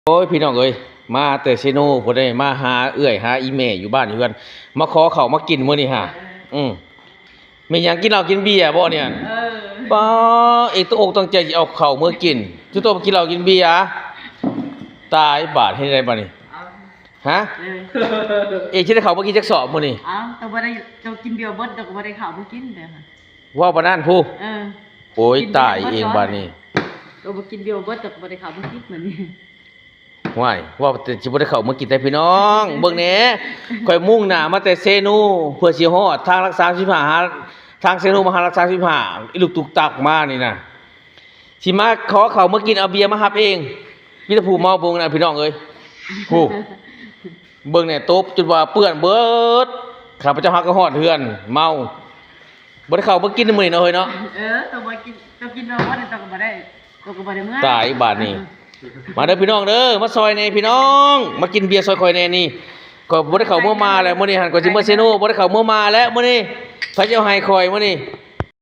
ໂອ້ຍ ພີ່ນ້ອງເອີຍ ມາແຕ່ເຊໂນພຸ້ນເດ້ ມາຫາເອື້ອຍຫາອີ່ແມ່ຢູ່ບ້ານຢູ່ເຮືອນ ມາຂໍເຂົ້າມາກິນມື້ນີ້ຫາ. ອືມ ແມ່ນຫຍັງ ກິນເຫຼົ້າກິນເບຍບໍ່ນີ້? ເອີ ປ້າ ເອງຕັ້ງອົກຕັ້ງໃຈຊິເອົາເຂົ້າເມືອກິນ ຈຸໂຕະກິນເຫຼົ້າກິນເບຍ. ຕາຍບາດ ເຮັດໄດ້ບາດນີ້? ເອົາ ຮະ? ເອີ ເອງຊິໄດ້ເຂົ້າມາກິນຈັກສອບມື້ນີ້? ເອົາ ໂຕບໍ່ໄດ້ ໂຕກິນເບຍບໍ່ເບິດ ໂຕກໍບໍ່ໄດ້ເຂົ້າມາກິນເດ້. ເວົ້າປານນັ້ນພຸ້ນ. ເອີ ໂອ້ຍ ຕາຍເອງບາດນີ້ ໂຕບໍ່ກິນເບຍບໍ່ເບິດ ໂຕກໍບໍ່ໄດ້ເຂົ້າມາກິນມື້ນີ້. ຫ້ວຍ ເວົ້າແຕ່ຊິບໍ່ໄດ້ເຂົ້າມາກິນແທ້ພີ່ນ້ອງ ເບິ່ງແດ່ ຂ້ອຍມຸ່ງໜ້າມາແຕ່ເຊໂນ ເພື່ອຊິຮອດທາງຫຼັກສາມສິບຫ້າ ຫາ ທາງເຊໂນມາຫາຫຼັກສາມສິບຫ້າ ອີ່ລູກຕຸກຕັກມານີ້ນະ ຊິມາຂໍເຂົ້າມາກິນ ເອົາເບຍມາຮັບເອງ ມີແຕ່ຜູ້ເມົາເບິ່ງນະພີ່ນ້ອງເອີຍ. ໂອ້ ເບິ່ງແດ່ ໂຕະຈົນວ່າເປື້ອນເບີດ ຂ້າພະເຈົ້າຫາກໍຮອດເຮືອນເມົາ ບໍ່ໄດ້ເຂົ້າມາກິນມື້ນີ້ເນາະເຮີຍເນາະ. ເອີ ໂຕບໍ່ກິນ ໂຕກິນບໍ່ໝົດ ໂຕກໍບໍ່ໄດ້ ໂຕກໍບໍ່ໄດ້ເມືອ. ຕາຍບາດນີ້ ມາເດີພີ່ນ້ອງເດີ ມາຊ່ອຍແດ່ພີ່ນ້ອງ ມາກິນເບຍຊ່ອຍຂ້ອຍແດ່ນີ້. ຂ້ອຍບໍ່ໄດ້ເຂົ້າເມືອມາແລ້ວມື້ນີ້ຫັ້ນ ຂ້ອຍຊິເມືອເຊໂນ ບໍ່ໄດ້ເຂົ້າເມືອມາແລ້ວມື້ນີ້ ໃຜຊິເອົາໃຫ້ຂ້ອຍມື້ນີ້?